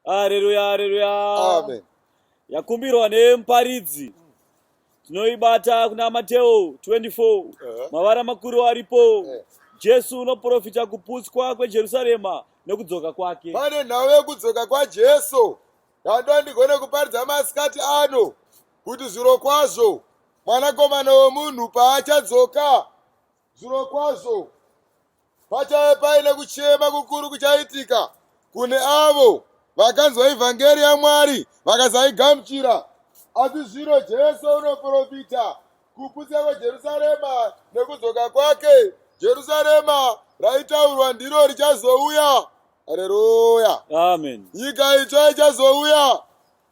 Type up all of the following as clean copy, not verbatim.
Haleluya, haleluya. Amen. Yakumbirwa nemuparidzi. Tinoibata kuna Mateo 24. Mavara makuru aripo. Jesu unoprofita kuputswa kweJerusarema nekudzoka kwake. Pane nhau yekudzoka kwaJesu. Ndanoda ndigone kuparidza masikati ano kuti zvirokwazvo mwanakomana wemunhu paachadzoka, zvirokwazvo Pachave paine kuchema kukuru kuchaitika kune avo vakanzwa ivhangeri yaMwari vakasaigamuchira. Asi zvino Jesu unoprofita kuputsa kweJerusarema nekudzoka kwake. Jerusarema raitaurwa ndiro richazouya. Hareruya. Amen. Nyika itsva ichazouya.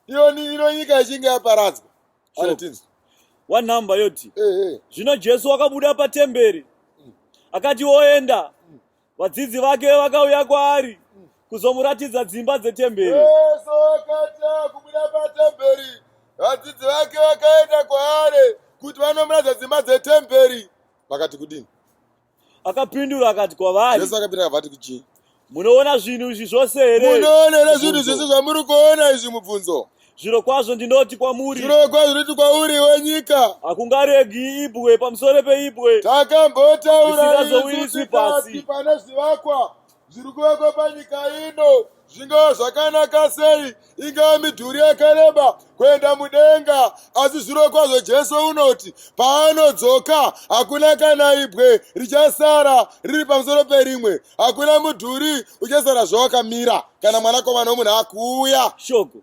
Iyo ino nyika ichinge yaparadzwa. Sure. One number yoti zvino Jesu wakabuda patemberi akati oenda vadzidzi vake vakauya kwaari kuzomuratidza dzimba dzetemberi. Jesu akati akubuda patemberi vadzidzi vake vakaenda kwaari kuti vanomuratidza dzimba dzetemberi. Vakati kudini? Akapindura akati kwavari, Jesu akapindura akavati kuchii? Munoona zvinhu izvi zvose here? Munoona here zvinhu zvese zvamuri kuona izvi? Mubvunzo. Zvirokwazvo ndinoti kwamuri, Zvirokwazvo ndinoti kwauri wenyika, hakungaregi ibwe pamusoro peibwe takambotaura isu risingazowiswi pasi. tikati pane zvivakwa zviri kuvakwa panyika ino zvingava zvakanaka sei, ingava midhuri yakareba kuenda mudenga, asi zvirokwazvo Jesu unoti paanodzoka hakuna kana ibwe richasara riri pamusoro perimwe, hakuna mudhuri uchasara zvawakamira kana mwanakomana womunhu akuuya. Shoko.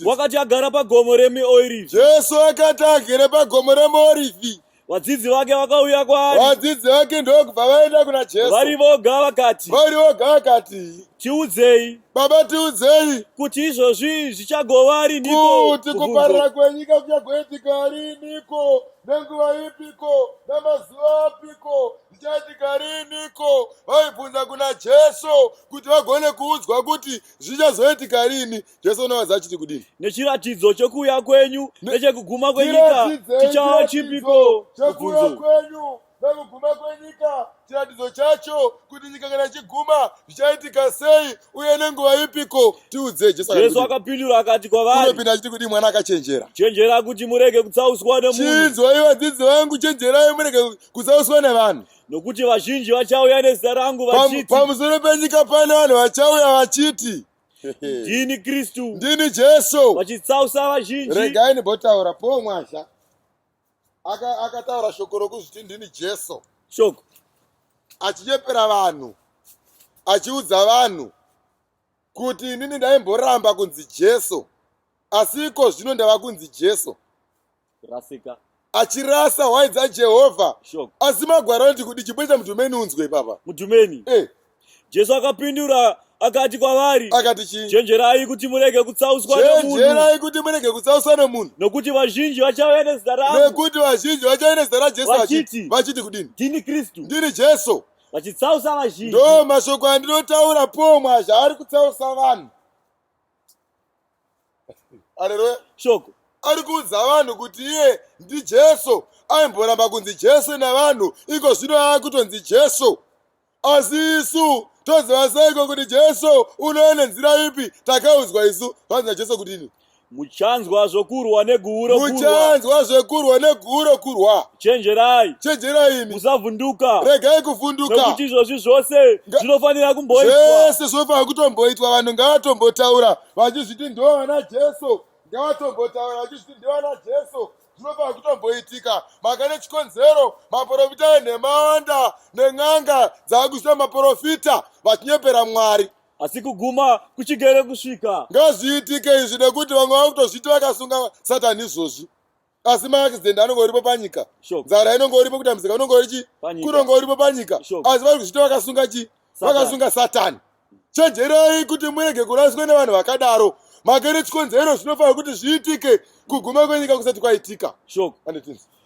Wakati agara pagomo reMiorivhi. Jesu akati agere pagomo reMiorivhi. Vadzidzi vake vakauya kwaari. Vadzidzi vake ndokubva vaenda kuna Jesu. Vari voga vakati. Vari voga vakati. Tiudzei. Baba tiudzei. Kuti izvozvi zvichagova riniko? Kuti kuparara kwenyika kuchagoitika riniko? Nenguva ipiko? Namazuva apiko? Zvichaitika riniko? Vaibvunza kuna Jesu kuti vagone kuudzwa kuti zvichazoitika rini. Jesu unovaza achiti kudini? Nechiratidzo chokuuya kwenyu nechekuguma kwenyika chichava chipiko? Chekuuya kwenyu nekuguma kwenyika, chiratidzo chacho kuti nyika kana ichiguma zvichaitika sei uye nenguva ipiko? Tiudzei. Jesu Jesu akapindura akati kwavari, unopinda achiti kudii? Mwana akachenjera. Chenjera kuti murege kutsauswa nemunhu. Chinzwai vadzidzi vangu, chenjerai murege kutsauswa nevanhu. Nokuti vazhinji vachauya nezita rangu vachiti, Pamusoro penyika pane vanhu vachauya vachiti, Ndini Kristu, ndini Jesu, vachitsausa vazhinji. Regai ndimbotaura. Paul Mwazha akataura shoko rokuzviti ndini Jesu. Shoko. Achinyepera vanhu, achiudza vanhu kuti inini ndaimboramba kunzi Jesu, asi iko zvino ndava kunzi Jesu. Rasika. Achirasa hwai dzaJehovha. Shoko. Asi magwaro anoti kudi chimboita mudhumeni unzwe ipapa. Mudhumeni. Eh. Jesu akapindura akati kwavari, Akati chii? Chenjerai kuti murege kutsauswa nemunhu. Chenjerai kuti murege kutsauswa nemunhu. Nokuti vazhinji vachauya nezita rangu. Nekuti vazhinji vachauya nezita raJesu vachiti, vachiti kudini? Ndini Kristu. Ndini Jesu. Vachitsausa vazhinji. Ndo mashoko andinotaura Paul Mwazha ari kutsausa vanhu. Haleluya. Shoko. Ari kuudza vanhu kuti iye ndiJesu. Aimboramba kunzi Jesu navanhu, iko zvino aakutonzi Jesu. Asi isu toziva seiko kuti Jesu unouya nenzira ipi? Takaudzwa isu zvanzi naJesu kudini? Muchanzwa zvokurwa neguuro kurwa. Muchanzwa zvekurwa neguuro kurwa. Chenjerai. Chenjerai imi. Musavhunduka. Regai kuvhunduka. Nokuti izvozvi zvose zvinofanira kumboitwa. Zvese zvinofanira kutomboitwa. Vanhu ngavatombotaura vachizviti ndivo vana Jesu. Ngavatombotaura vachizviti ndivo vana Jesu. Zvinofanira kutomboitika. Maka nechikonzero maporofita enhema awanda nen'anga dzaakuita maporofita vachinyepera Mwari. Asi kuguma kuchigere kusvika. Ngazviitike izvi nekuti vamwe vakutozviti vakasunga Satani izvozvi. Asi maaccident anonge uripo panyika. Nzara inonge uripo, kutambudzika kunonge uri chi? Kunonge uripo panyika. Asi vari kuzviti vakasunga chi? Vakasunga Satani. Chenjerai kuti murege kuraswa nevanhu vakadaro. Maka nechikonzero zvinofanira kuti zviitike kuguma kwenyika kusati kwaitika. Shoko.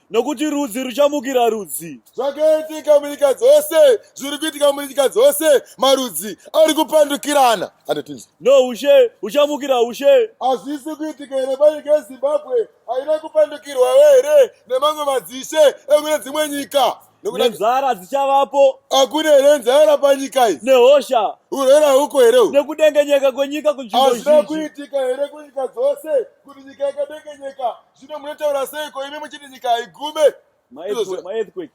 Nokuti rudzi ruchamukira rudzi. Zvakaitika munyika dzose, zviri kuitika munyika dzose, marudzi ari kupandukirana. Noushe huchamukira ushe. Hazvisi kuitika here panyika yeZimbabwe? Haina kupandukirwawo here nemamwe madzishe ekune dzimwe nyika? Nenzara dzichavapo. Hakuna here nzara panyika iyi? Nehosha. Urwere hauko here uhu? Nekudengenyeka kwenyika kunzvimbo zhinji. Hazvina kuitika here kunyika dzose kuti nyika yakadengenyeka? Zvino munotaura seiko imi muchiti nyika haigume?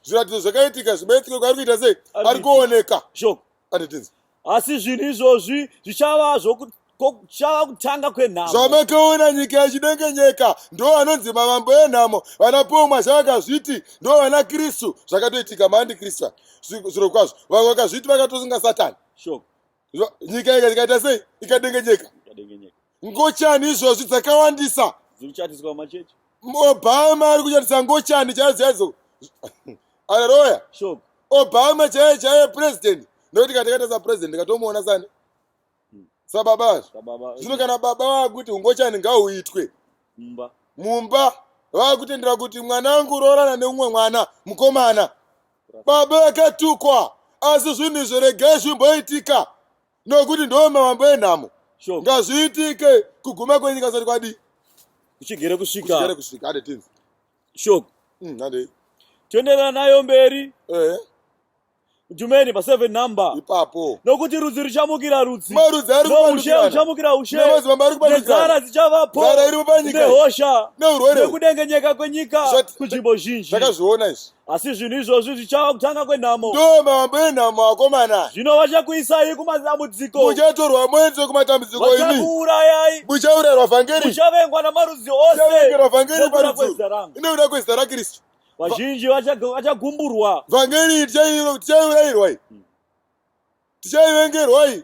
Zviratidzo zvakaitika zvimaearthquake ari kuita sei? Ari kuoneka. Shoko. Anditinzi. Asi zvinhu izvozvi zvichava zvokuchava kutanga kwenhamo. Zvamakaona nyika yachidengenyeka ndo anonzi mavambo enhamo. Vana Paul Mwazha vakazviti ndo vana Kristu, zvakatoitika maantikristu zvirokwazvo. Vamwe vakazviti vakatosunga Satani. Shoko. Nyika ikaita sei? Ikadengenyeka. Ngochani izvozvi dzakawandisa. Dziri kuchatiswa mumachechi. Obama ari kuchatisa ngochani chaidzo chaidzo. Aleluya. Shoko. Obama chaiye chaiye president. Nokuti katakaita sapresident ndikatomuona sani. Sababa. Zvino kana baba vakuti ungochani ngauitwe. Mumba. Mumba vakutendera kuti mwana wangu roorana neumwe mwana mukomana. Baba vakatukwa asi zvinhu izvo regai zvimboitika. Nokuti ndiwo mavambo enhamo. Sure. Ngazviitike kuguma kwenyika kusati kwadii? Kuchigere kusvika. Kuchigere kusvika. Hande tinzi. Shoko. Hande. Toenderana nayo mberi. Eh. Jumeni pa 7 number. Ipapo. Nokuti rudzi ruchamukira rudzi. Marudzi ari kupandukirana. Noushe uchamukira ushe. Nemadzimambo ari kupandukirana. Nenzara dzichavapo. Nzara iri panyika. Nehosha. Neurwere. Nekudengenyeka kwenyika kunzvimbo zhinji. Takazviona izvi. Asi zvinhu izvozvi zvichava kutanga kwenhamo. Ndo mavambo enhamo akomana. Zvino vachakuisai kumatambudziko. Muchatorwa muenze kumatambudziko imi. Vachakuurayai. Muchaurayirwa vhangeri. Muchavengwa namarudzi ose. Muchavengerwa vhangeri parudzi. Nekuda kwezita raKristu. Vazhinji vachagumburwa. Vhangeri tichaiurayirwa iyi. Tichaivengerwa iyi.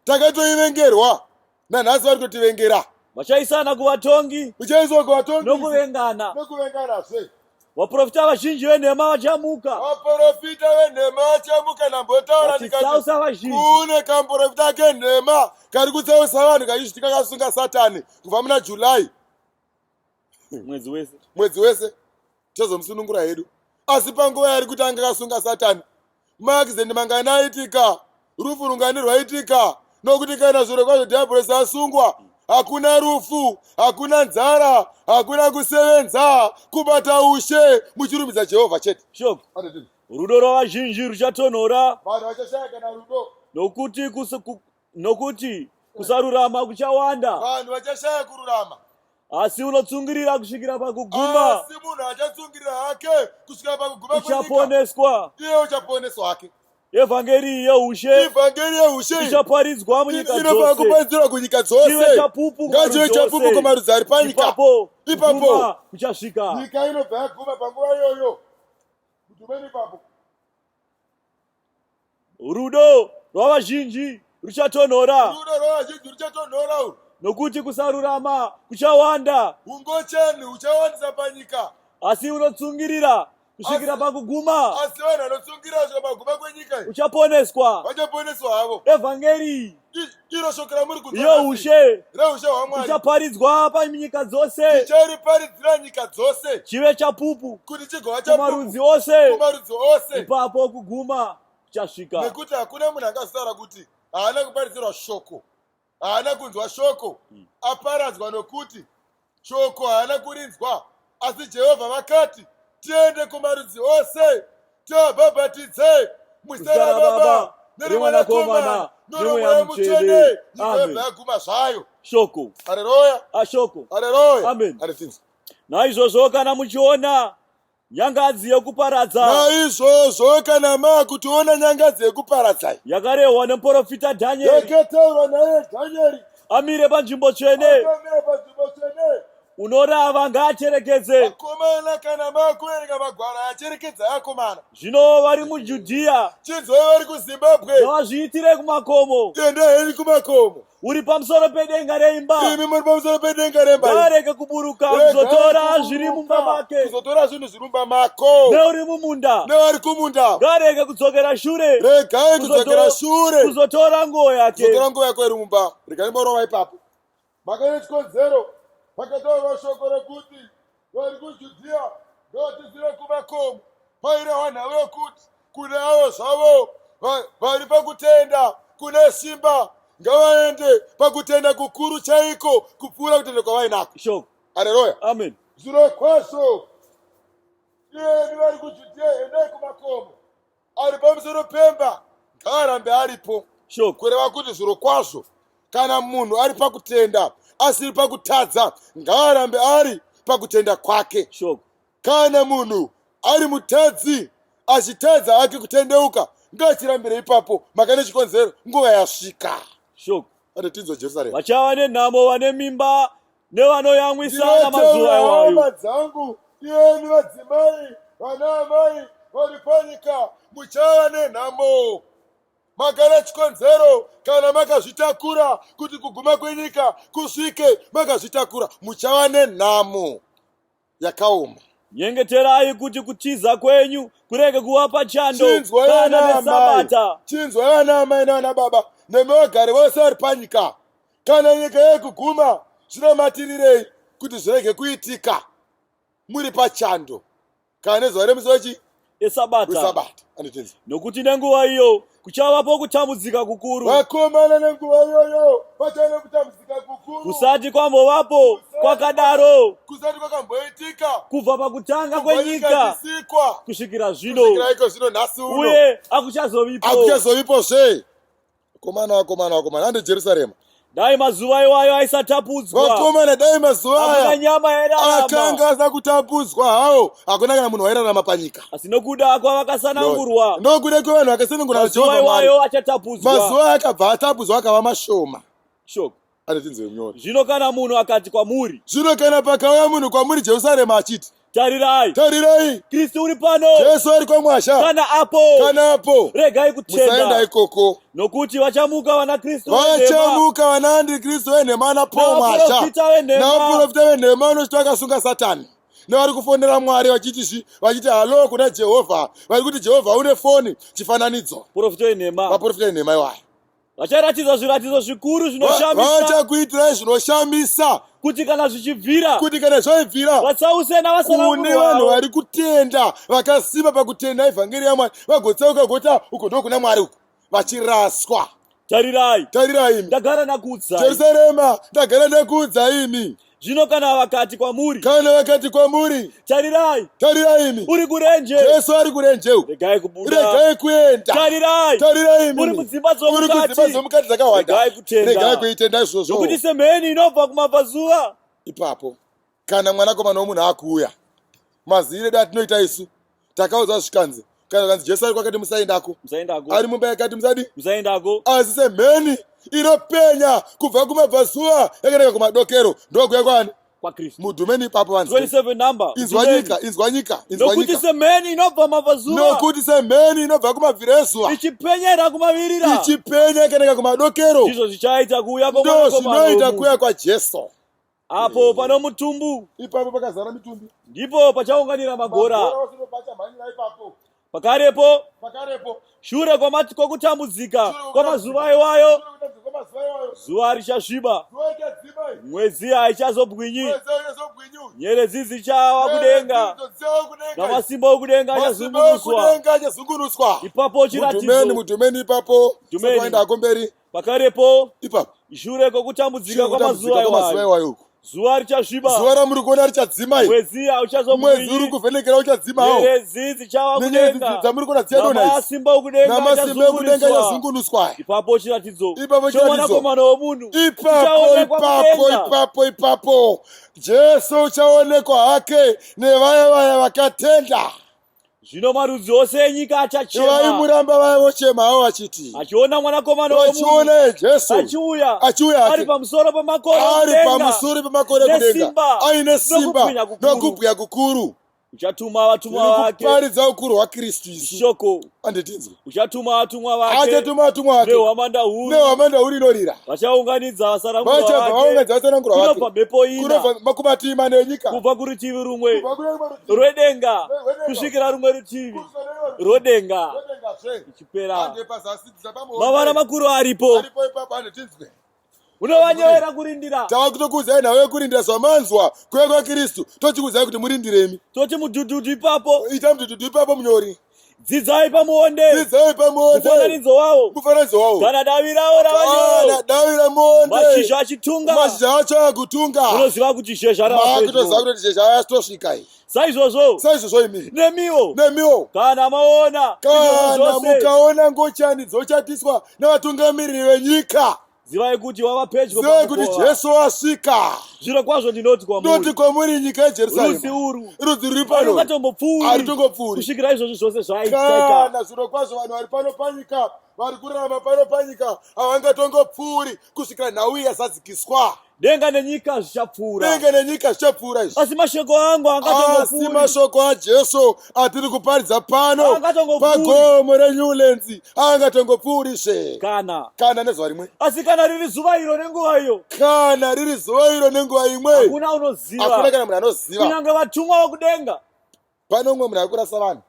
Takatoivengerwa. Nanhasi vari kutotivengera. Vachaisana kuvatongi. Uchaiswa kuvatongi. Nokuvengana. Nokuvenganazve. Vaprofita vazhinji venhema vachamuka. Vaprofita venhema vachamuka ndambotaura ndikati vazhinji. Kune kamuprofita kenhema kari kutsausa vanhu kachizviti kakasunga Satani kubva muna July. Mwedzi wese. Mwedzi wese. Tichazomusunungura hedu. Asi panguva yaari kuti anga akasunga Satani, maaccident mangani aitika, rufu rungani rwaitika, nokuti kana zviro kwazvo dhiabhorosi asungwa, hakuna rufu, hakuna nzara, hakuna kusevenza, kubata ushe muchirumbidza Jehovha chete. Shoko. Rudo rwavazhinji ruchatonhora. Vanhu vachashaya kana rudo. Nokuti nokuti kusarurama kuchawanda. Vanhu vachashaya kururama. Asi unotsungirira kusvikira pakuguma. Asi munhu achatsungirira hake kusvikira pakuguma kwenyika. Uchaponeswa. Iye uchaponeswa hake. Evhangeri yeushe. Evhangeri yeushe ichaparidzwa munyika dzose. Inofanira kuparidzirwa kunyika dzose. Chive chapupu Ngachive chapupu kumarudzi ari panyika. Ipapo. Ipapo. Kuchasvika. Nyika inobva yaguma panguva iyoyo. Kudumeni ipapo. Rudo rwavazhinji ruchatonhora. Rudo rwavazhinji ruchatonhora urwu. Nokuti kusarurama kuchawanda. Ungochani huchawandisa panyika. Asi unotsungirira kusvikira pakuguma. Asi vanhu vanotsungirira kusvika pakuguma kwenyika iyi. Uchaponeswa. Vachaponeswa havo. Evhangeri. Iro shoko ramuri kunzwa. Youshe. Reushe hwaMwari. Ichaparidzwa panyika dzose. Tichariparidzira nyika dzose. Chive chapupu. Kuti chigova chapupu. Kumarudzi ose. Kumarudzi ose. Ipapo kuguma kuchasvika. Nekuti hakuna munhu angazotaura kuti haana kuparidzirwa shoko. Haana kunzwa shoko. Aparadzwa nokuti shoko haana kurinzwa. Asi Jehovha vakati, tiende kumarudzi ose tiabhabhatidze muzita raBaba nereMwanakomana noRomweya Mutsvene. Nyika yobva yaguma zvayo. Shoko. Haleluya. Ashoko. Haleluya. Amen. Haleluya. Naizvozvo kana muchiona nyangadzi yekuparadza. Naizvozvo kana makutoona nyangadzi yekuparadza yakarehwa nemuprofita Dhanieri, yakataurwa naye Dhanieri, amire panzvimbo tsvene, akamira panzvimbo tsvene. Unorava ngaacherekedze. Vakomana, kana makuverenga magwaro acherekedza akomana. Zvino vari muJudhiya, chinzwai vari kuZimbabwe, ngavazviitire kumakomo. Endai henyu kumakomo. Uri pamusoro pedenga reimba. Imi muri pamusoro pedenga remba. Ngaarege kuburuka kuzotora zviri mumba make. Kuzotora zvinhu zviri mumba mako. Neuri mumunda. Nevari kumunda. Ngaarege kudzokera shure. Regai kudzokera shure. Kuzotora nguo yake. Kuzotora nguo yako iri mumba. Regai morova ipapo. Makaine chikonzero pakataurwa shoko rekuti vari kuJudhiya ngavatizire kumakomo. Pairehwa nhau yokuti kune avo zvavo vari pakutenda kune simba ngavaende pakutenda kukuru chaiko kupfuura kutenda kwavainako. Shoko. Haleluya. Amen. Zvirokwazvo. Iyemi vari kuJudhea endai kumakomo ari pamusoro pemba ngaarambe aripo. Shoko. Kureva kuti zvirokwazvo kana munhu ari pakutenda asiri pakutadza ngaarambe ari pakutenda kwake. Shoko. Kana munhu ari mutadzi achitadza hake kutendeuka ngaachirambire ipapo maka nechikonzero nguva yasvika. Shoko. Anotinzwa Jerusarema. Vachava nenhamo vane mimba nevanoyamwisa namazuva Ndinotaura iwayo. hama dzangu, iyemi vadzimai, vana amai vari panyika, muchava nenhamo. Makana chikonzero kana makazvitakura kuti kuguma kwenyika kusvike makazvitakura, muchava nenhamo yakaoma. Nyengeterai kuti kutiza kwenyu kurege kuva pachando Chinzwai kana vana amai, nesabata. chinzwai vana amai navana baba, nemi vagari vose vari panyika. Kana nyika yekuguma, zvinamatirirei kuti zvirege kuitika muri pachando kana nezuva remusi wechi Esabata. wesabata. Anotinzwa. Nokuti nenguva iyo kuchavapo kutambudzika kukuru Vakomana, nenguva iyoyo pachava nekutambudzika kukuru kusati kwambovapo kwakadaro kusati kwakamboitika kubva pakutanga kubva nyika kwenyika ichisikwa kusvikira zvino, kusvikira iko zvino nhasi uno uye hakuchazovipo. hakuchazovipo zve. Vakomana, vakomana, vakomana, hande Jerusarema. Dai mazuva iwayo aisatapudzwa, Vakomana, dai mazuva hakuna aya nyama yairarama, akanga asina kutapudzwa hawo, hakuna kana munhu wairarama panyika. Asi nokuda kwavakasanangurwa, Nokuda kwevanhu vakasanangurwa mazuva naJehovha Mwari, iwayo achatapudzwa. mazuva aya akabva atapudzwa akava mashoma. Shoko. Anotinzwe munyori. Zvino kana munhu akati kwamuri, Zvino kana pakauya munhu kwamuri Jerusarema achiti, tarirai, tarirai, Kristu uri pano, Jesu ari kwamwasha, kana apo, kana apo, regai musaenda kutenda, ikoko. Nokuti vachamuka vana Kristu venhema, Vachamuka vana antikristu venhema napo mwasha navaprofita venhema, navaprofita venhema vanochiti vakasunga Satani nevari kufonera Mwari vachiti zvi vachiti halo kuna Jehovha, vari kuti Jehovha une foni chifananidzo. Profita venhema Vaprofita venhema iwayo vacharatidza zviratidzo zvikuru zvinoshamisa, Vachakuitirai zvinoshamisa, kuti kana zvichibvira, kuti kana zvaibvira, vatsause kune navasanangurwa vanhu vavo. Vari kutenda vakasimba pakutenda evhangeri yaMwari vagotsauka goti, "Ah, uko ndokuna Mwari uku," vachiraswa. Tarirai, Tarirai imi, ndagara nakuudzai. Jerusarema, ndagara ndakuudza imi. Zvino kana vakati kwamuri, Kana vakati kwamuri, tarirai, tarirai imi, uri kurenje, Jesu ari kurenje, regai kubuda. Regai kuenda. Tarirai, Tarirai imi, uri mudzimba uri kudzimba dzomukati, dzomukati dzakawanda, regai kutenda. Regai kuitenda izvozvo. Nokuti semheni inobva kumabvazuva, Ipapo kana mwanakomana womunhu akuuya, maziviro edu atinoita isu takaudzwa zvikanzi kana kanzi Jesu ari kwakati musaendako, musaendako, ari mumba yakati musadi, musaendako. Asi semheni inopenya kubva kumabvazuva yakanaka kumadokero, ndokuya kwani? KwaKristu. Mudhumeni ipapo vanzi 27 number. Inzwa nyika, inzwa nyika, inzwa Nokuti nyika. semheni inobva mabvazuva Nokuti semheni inobva kumabviro ezuva ichipenyera kumavirira, ichipenya yakanaka kumadokero, ndizvo zvichaita kuuya ndo kwomwanakomana zvinoita womunhu. kuuya kwaJesu. Apo pano mutumbu, Ipapo pakazara mitumbi, ndipo pachaunganira magora. Magora ose ndopachamhanyira ipapo. Pakarepo, Pakarepo, shure kwokutambudzika Shure kwamazuva iwayo, shure kutambudza kwamazuva iwayo, zuva richasviba, zuva richadzima, mwedzi haichazobwinyi, mwedzi hauchazobwinyi, nyeredzi dzichawa kudenga, dzichawa kudenga, namasimba okudenga masimba achazungunuswa. okudenga achazungunuswa. Ipapo Mudhumeni, chiratidzo. mudhumeni ipapo. Mudhumeni. Sakaenda kumberi. Pakarepo, Ipapo, shure kwokutambudzika shure kwamazuva kutambudza kwamazuva iwayo, iwayo uku, zuva richasviba, zuva ramuri kuona richadzima iri, mwedzi mwedzi uri hauchazobwinyi, kuvhenekera uchadzimawo, nyeredzi dzichawa nenyeredzi kudenga, dzamuri kuona dzichadonha idzi, namasimba okudenga namasimba ekudenga achazungunuswa. achazungunuswa. Ipapo chiratidzo Ipapo chiratidzo. chomwanakomana womunhu Ipapo, chichaonekwa ipapo, kudenga. ipapo, ipapo Jesu uchaonekwa hake nevaya vaya vakatenda. Zvino marudzi ose enyika achachema, Vaimuramba vaya vochema havo vachiti, achiona mwanakomana womunhu vachiona ye Jesu achiuya achiuya ari hake pamusoro pamakore ari okudenga, pamusoro pemakore ekudenga, nesimba, aine simba nokubwinya kukuru. nokubwinya kukuru. Uchatuma vatumwa vake. Tinokuparidza ukuru hwaKristu isu. Shoko. Anditinzwe. Uchatuma vatumwa vake Achatuma vatumwa vake nehwamanda huru, nehwamanda huru inorira, vachaunganidza vasanangurwa vachabva vake vaunganidza vasanangurwa kunobva vake mhepo ina, kunobva makumativi mana enyika, kubva kurutivi rumwe kubva kune rumwe rutivi rwedenga rwedenga kusvikira rumwe rutivi kusvika kune rumwe rwodenga. rwedengazve. Ichipera. Hande pazasi tisapamuombe. Mavara makuru aripo. Aripo ipapo, handitinzwe. Unovanyevera kurindira. Tava kutokuudzai nhau yekurindira zvamanzwa kuuya kwaKristu, tochikuudzai kuti murindiremi. Toti mudhudhudhu ipapo. Ita mudhudhudhu ipapo, munyori. Dzidzai pamuonde. Dzidzai pamuonde. Mufananidzo wawo. Mufananidzo wawo. Kana davi rawo rava nyoro. Kana davi ramuonde. Mashizha achitunga. Mashizha acho akutunga. Munoziva kuti zhezha rava pedyo. Makutoziva kuti zhezha yatosvika iyi. Saizvozvo. Saizvozvo imi. Nemiwo. Nemiwo. Kana maona. Kana mukaona ngochani dzochatiswa nevatungamiriri venyika. Zivai kuti wava pedyo. Zivai kuti Jesu wasvika. Zvirokwazvo ndinoti kwamuri. Ndinoti kwamuri nyika yeJerusarema. Rudzi urwu. Rudzi ruri pano. Harungatombopfuuri. Harutongopfuuri. Kusvikira izvozvi zvose zvaitika. Kana zvirokwazvo vanhu vari pano panyika vari kurarama pano panyika havangatongopfuuri kusvikira nhau iyi yazadzikiswa. Denga nenyika zvichapfuura. Denga nenyika zvichapfuura izvi. Asi mashoko angu angatongopfuuri. Asi mashoko aJesu atiri kuparidza pano pagomo reNewlands angatongopfuurizve. Kana. Kana nezuva rimwe. Asi kana riri zuva iro nenguva iyo. Kana riri zuva iro nenguva imwe. Hakuna unoziva. Hakuna kana munhu anoziva. Kunyange vatumwa vokudenga. Pane umwe munhu ari kurasa vanhu.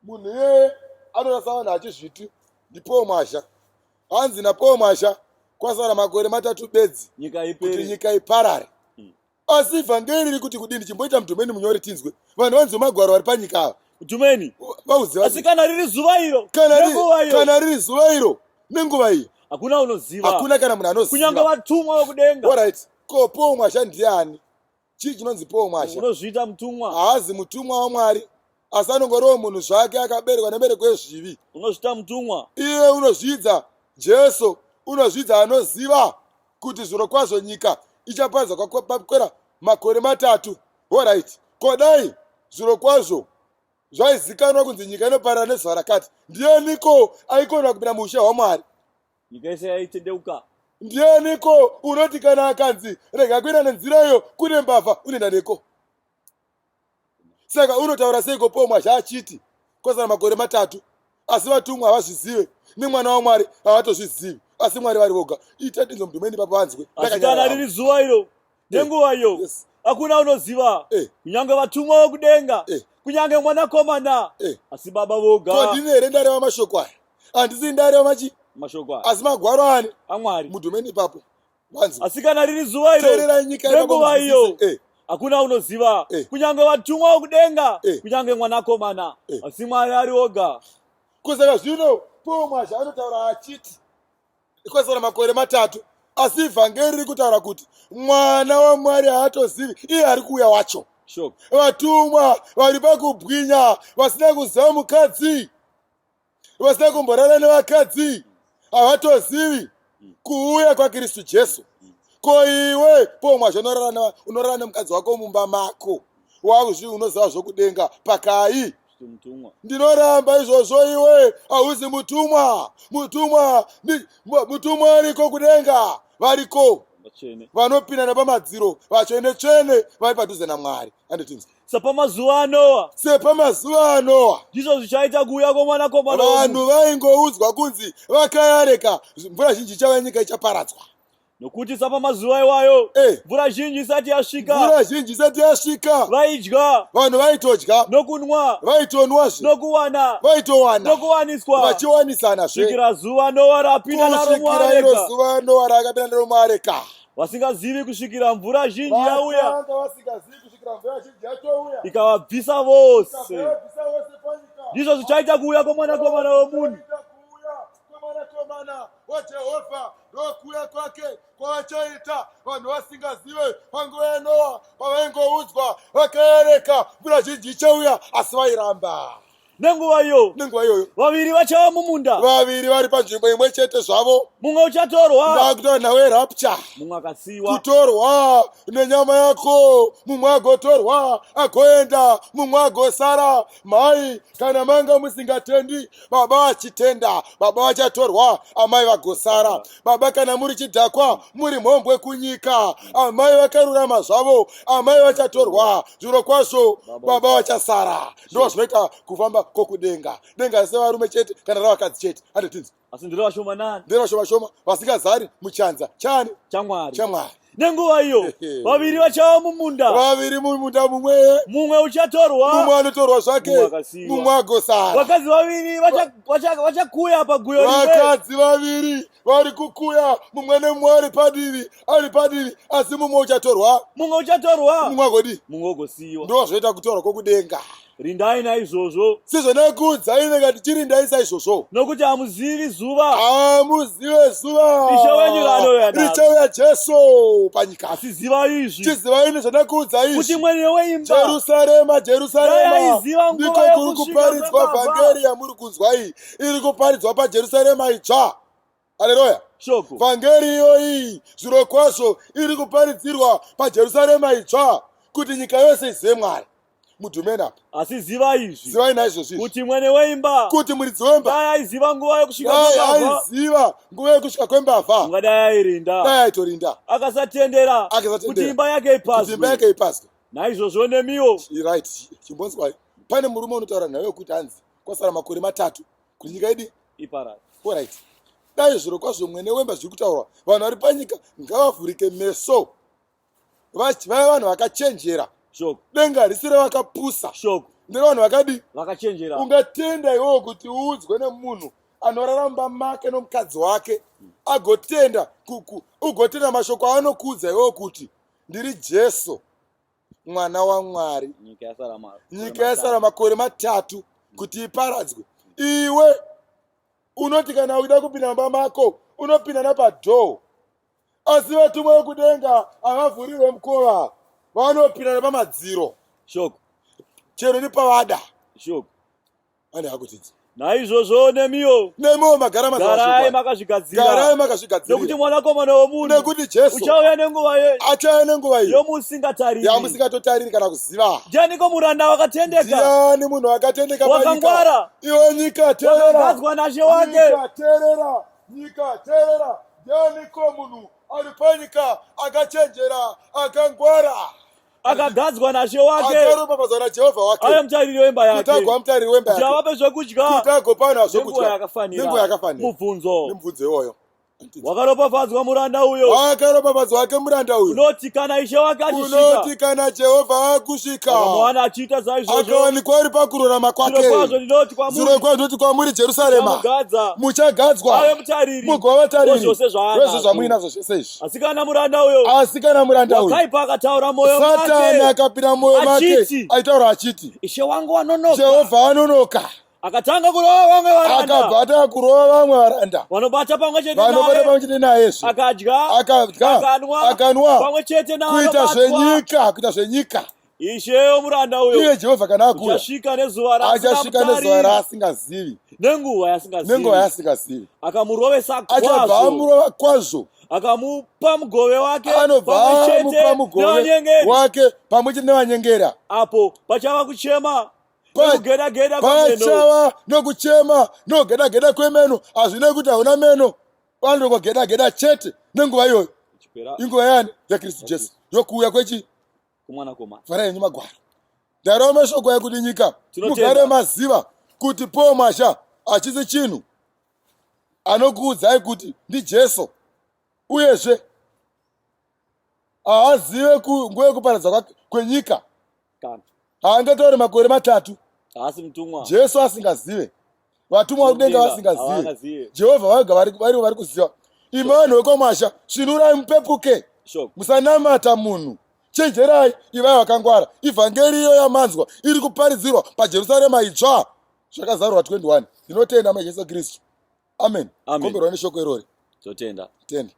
Munhu iyeye anorasa vanhu achizviti ndiPaul Mwazha. Hanzi naPaul Mwazha kwasara makore matatu bedzi kuti nyika iparare. Hmm. Asi vhangeri riri kuti kudini? Chimboita mudhumeni munyori tinzwe. Vanhu vanzwe magwaro vari panyika ava. Mudhumeni. Vauziva. Asi kana riri zuva iro. Kana riri zuva iro nenguva iyi. Hakuna unoziva. Hakuna kana munhu anoziva. Kunyange vatumwa vokudenga. All right. Ko Paul Mwazha ndiani? Chii chinonzi Paul Mwazha? Unozviita mutumwa. Haazi mutumwa waMwari, asi anongoriwo munhu zvake akaberekwa nebereko yezvivi. Unozviita mutumwa. Iye unozvidza Jesu, unozvidza anoziva kuti zvirokwazvo nyika ichaparadzwa kwakwera makore matatu. Horaiti, ko dai zvirokwazvo zvaizikanwa kunzi nyika inoparara nezuva rakati, ndianiko aikona kupinda muushe hwaMwari? Nyika yese yaitendeuka. Ndianiko unoti kana akanzi rega kuenda nenzira iyo kune mbavha unoenda neko? Saka unotaura seiko Paul Mwazha achiti kwasara makore matatu asi vatumwa havazvizive nemwana waMwari havatozvizivi asi Mwari vari voga. Ita tinzwe mudhumeni ipapo vanzwe. Asi kana riri zuva iro nenguva iyo Yes. hakuna unoziva Eh. kunyange vatumwa vokudenga Eh. kunyange mwanakomana Eh. asi baba voga Ko ndini here ndareva mashoko aya? Handisi ndareva machi mashoko aya asi magwaro ani? amwari Mudhumeni ipapo. Vanzwe. asi kana riri zuva iro Teererai nyika ipapo nenguva iyo munzwisise. Eh. hakuna unoziva Eh. kunyange vatumwa vokudenga Eh. kunyange mwanakomana Eh. asi mwari ari oga Kusaka zvino Paul Mwazha anotaura achiti kwasara makore matatu asi vhangeri riri kutaura kuti mwana wamwari haatozivi iye ari kuuya wacho vatumwa vari pakubwinya vasina kuziva mukadzi vasina kumborara nevakadzi havatozivi kuuya kwakristu jesu ko iwe pomwazvo unorara nemukadzi wako mumba mako wakuzvi unoziva zvokudenga pakai ndinoramba izvozvo iwe hauzi mutumwa mutumwa mutumwa ariko kudenga variko vanopinda nepamadziro vatsvene tsvene vari padhuze namwari anditinzi sepamazuva anoa sepamazuva anoa ndizvo zvichaita kuuya kwomwanakomana vanhu vaingoudzwa kunzi vakayareka mvura zhinji ichauya nyika ichaparadzwa Nokuti sapamazuva iwayo eh. mvura zhinji isati yasvika, mvura zhinji isati yasvika, vaidya, vanhu vaitodya, nokunwa, vaitonwazve, nokuwana, vaitowana, nokuwaniswa, vachiwanisanazve, kusvikira zuva Noa rapinda naro kusvikira iro zuva Noa rakapinda naro muareka, vasingazivi kusvikira mvura zhinji yauya, vakanga vasingazivi kusvikira mvura zhinji yatouya, ikavabvisa vose. ikavabvisa vose panyika. Ndizvo zvichaita kuuya kwomwanakomana womunhu. Kuuya kwemwanakomana waJehovha ndokuuya kwake kwavachaita vanhu vasingazive panguva yaNoa pavaingoudzwa vakaereka mvura zhinji ichauya asi vairamba nenguva iyo nenguva iyoyo vaviri vachava mumunda vaviri vari panzvimbo imwe chete zvavo mumwe uchatorwa ndakutora nhau yerapture mumwe akasiyiwa kutorwa nenyama yako mumwe agotorwa agoenda mumwe agosara mhai kana manga musingatendi baba vachitenda baba vachatorwa amai vagosara baba kana muri chidhakwa muri mhombwe kunyika amai vakarurama zvavo amai vachatorwa zviro kwazvo baba vachasara ndo zvinoita kufamba kwokudenga denga sevarume chete kana ravakadzi chete anditinzi asi ndiri vashomanani ndiri vashoma shoma vasingazari muchanza chani chamwari chamwari nenguva iyo vaviri vachava mumunda vaviri mumunda mumwe mumwe uchatorwa mumwe anotorwa zvake mumwe agosara vakadzi vaviri vachakuya paguyo rimwe vakadzi vaviri vari kukuya mumwe nemumwe ari padivi ari padivi asi mumwe uchatorwa mumwe uchatorwa mumwe agodii mumwe ogosiyiwa ndo zvoita kutorwa kwokudenga. Rindai naizvozvo. Sezvandakuudzai ndikati chirindai saizvozvo. Nokuti hamuzivi zuva. Hamuzive zuva. Ishe wenyu raanouya naro. Richauya Jesu panyika. Asi zivai izvi. Chizivai nezvandakuudzai izvi. Kuti mwene weimba. Jerusarema, Jerusarema. Dai aiziva nguva Ndiko kuri yokusvika kuparidzwa kwembavha. vhangeri yamuri kunzwa iyi. Iri kuparidzwa paJerusarema itsva. Haleluya. Shoko. Vhangeri iyoyi zvirokwazvo iri kuparidzirwa paJerusarema itsva kuti nyika yose izive Mwari. Mudhumeni apa. Asi ziva izvi. Zivai naizvozvo izvi. Kuti mwene weimba. Kuti muridzi wemba. Dai aiziva nguva yokusvika Dai kwembavha. aiziva nguva yokusvika kwembavha. Ungadai airinda. Dai aitorinda. Akasatendera. Akasatendera. Kuti imba yake Kuti imba ipazwe. yake ipazwe. Naizvozvo nemiwo. Right. Chimbonzwai. Pane murume unotaura naye wekuti hanzi kwasara makore matatu kuti nyika idi Iparare. Alright. Dai zvirokwazvo mwene wemba zviri kutaurwa vanhu vari panyika ngavavhurike meso vave vanhu vakachenjera. Shoko. Denga harisi revakapusa. Shoko. Nderevanhu vakadii? Vakachenjera. Ungatenda iwewe kuti uudzwe nemunhu anorara mumba make nomukadzi wake agotenda ugotenda mashoko aanokuudza iwewe kuti ndiri Jesu mwana waMwari. Nyika yasara makore matatu kuti iparadzwe. Iwe unoti kana uchida kupinda mumba mako unopinda napadhoo, asi vatumwa vekudenga havavhurirwe mukova, vanopinda nepamadziro. Shoko. Chero nepavada. Shoko. Ane hakutidzi. Naizvozvo nemiwo. Nemiwo magara garai makazvigadzira. Garai makazvigadzira. Nekuti mwanakomana womunhu. Nekuti Jesu. Uchauya nenguva ye. Achauya nenguva iyo. Yomusingatariri. Yamusingatotariri kana kuziva. Ndianiko muranda wakatendeka? Ndiani munhu wakatendeka panyika? Wakangwara. Iwe nyika teerera. Wakagadzwa nashe wake. Nyika teerera. Nyika teerera. Ndianiko munhu ari panyika akachenjera akangwara? Akagadzwa nashe wake akaropafadzwa najehovha wake ave mutariri wemba yake kuti agova mutariri wemba yake kuti avape zvekudya kuti agopa vanhu zvekudya yakafanira nenguva yakafanira mubvunzo nemubvunzo iwoyo wakaropafadzwa muranda uyo wakaropafadzwa wake muranda uyo unoti kana ishe wake achisvika unoti kana jehovha akusvika akamuwana achiita saizvozvo akawanikwa ari pakururama kwake zvirokwazvo ndinoti kwamuri zvirokwazvo ndinoti kwamuri jerusarema Muchagadzwa. Muchagadzwa. Ave mutariri. Mugova vatariri. Wezvose zvaanazvo. Wezvo zvamuinazvo zvese izvi. Asi kana muranda uyo. Asi kana muranda uyo. Wakaipa akataura moyo make. Satani akapinda moyo make. Achiti. Aitaura achiti. Ishe wangu wanonoka. Jehovha anonoka. Akatanga kurova vamwe varanda. Akabva atanga kurova vamwe varanda. Vanobata pamwe chete naye. Vanobata pamwe chete naye zve. Akadya. Akadya. Akanwa. Akanwa. Pamwe chete Kuita zvenyika, kuita zvenyika. Ishe womuranda uyo iye Jehovha kana akuya uchasvika nezuva achasvika nezuva raasingazivi nenguva yasingazivi nenguva yaasingazivi akamurovesa achabva kwazvo amurova kwazvo akamupa mugove wake anobva pamwe chete amupa mugove nevanyengeri wake pamwe chete nevanyengera apo pachava kuchema nekugeda-geda kwemeno pachava nokuchema nokugeda-geda kwemeno hazvinei kuti hauna meno vanongogeda-geda chete nenguva iyoyo inguva yani yakristu jesu yokuuya kwechi kumwanakomana vharai henyu magwaro ndarawo mashoko ekuti nyika Tinotenda. mugare maziva kuti paul masha hachisi chinhu anokuudzai kuti ndijesu uyezve haazive nguva yekuparadza kwenyika kana haangatauri makore matatu haasi mutumwa jesu asingazive vatumwa vakudenga vasingazive jehovha vega varivo vari kuziva imi vanhu vekwamasha svinurai mupepuke musanamata munhu chenjerai ivai vakangwara ivhangeri iyo yamanzwa iri kuparidzirwa pajerusarema itsva zvakazarurwa 21 ndinotenda majesu kristu amen komberwa neshoko irori totenda tenda.